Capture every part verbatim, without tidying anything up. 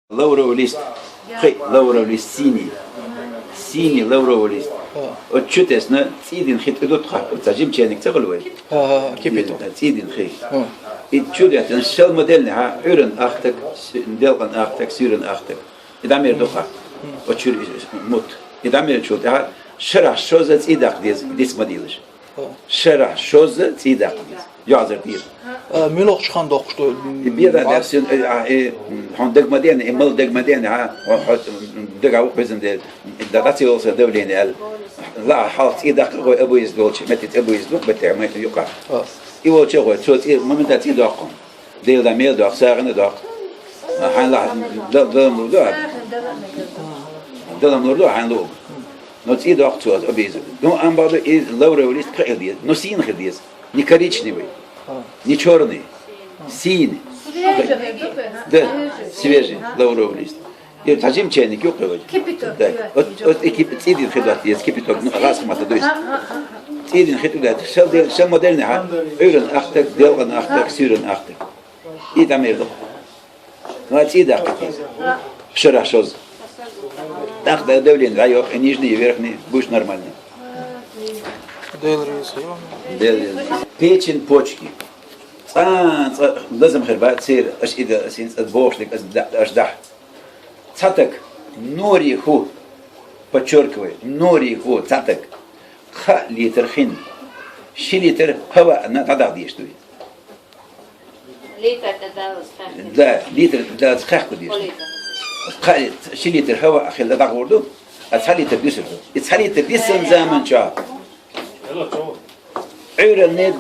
Лавровый лист. Хи, лавровый лист синий. Синий лавровый лист. О. От чу тесна цӀийдин хи тӀу дутха. От ца жим чайник ца гулвай. Ха, ха, ха, кипяток. ЦӀийдин хи. О. И чу дятен шел модельный, ха, Ӏуьран ахтак, с-, делкъан ахтак, сиран ахтак. И дамер духа. От чур мут. И дамер чул, ха, шарах шоза цӀийдак дез, дис модилыш. О. Шарах шоза цӀийдак дез. Язар дир. Э, милох чхан дохш то. И беда дерсин, э, а, э, м, хон дег маден, и мал дег маден, а, о, хо, м, дег ау хозен де, да, да, ци олса давление ал. Ла, хал цӀийдак гой абу из долчи, мети абу из дук, бете, ма юка. О. И волча гой, цо цӀи, момента цӀийдак ком. Дел да мел дак, сагана дак. А, хайн ла, да, да, лам лурду, а. Да, лам лурду, хайн лу. Но цӀийдак цо, абу из. Ну, ам баду из лавровый лист кхел дез, но син хел дез. Не коричневый, не чёрный, синий. Да, свежий лавровый лист. И тажим чайник юкъ вай. Кипяток, да. Вот, вот и кип-, цӀийдин хи дат, есть кипяток, ну, раз мата дуйс. ЦӀийдин хи дат, шел де-, шел модельный, ха. Ӏуьран ахтак, делкъан ахтак, сиран ахтак. И там и дух. Ну, а цӀийдак. Шарах шоз. Так, да, давление, да, ёх, и нижний, и верхний, будешь нормально. Дел рис, ё. Дел рис. Печень, почки. ЦӀа, цӀа, лазам хер ба, цер, аш ида, аш ин, аш бохшлик, аш да, аш да. Цатак, нори ху, подчёркиваю, нори ху, цатак. Ха литр хин. Ши литр хава на тадах диш туй. Литр да дал схах. Да, литр да схах кудиш. Пол литр. Ха, ши литр хава ахил да гурду, а ца литр дису. И ца литр дисан заман ча. Ӏуьрани,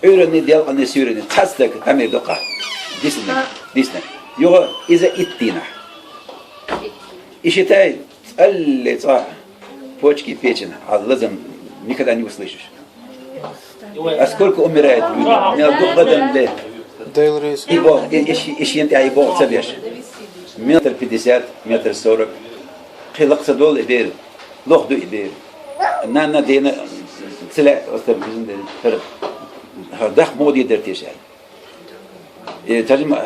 Ӏуьрани делкъани сирани цацдаг тамир дукха. Дисна, дисна. Юга иза иттина. И считай, цӀалли цӀа почки, печень, а лазам никогда не услышишь. А сколько умирает люди? Мел дукха дам ле. Дел рис. И бо, и, и, и, и, и бо цабеш. Метр пятьдесят, метр сорок. Хилак цадол и бер. Лох ду и бер. На, на дена, целя, остав, бизн де, хар, хар дах моди дер тешал. Э, тажим, м-,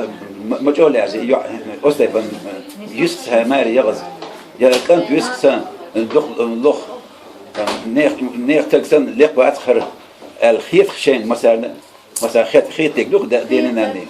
м-, мочолязи, ё, остав бан, э, юск са мари ягаз. Я кант юск са, э, дух, э, лох. Э, нех, нех таксан лек вац хар. Ал хит хшен масарна, маса хет, хет тек дух да, дена нани.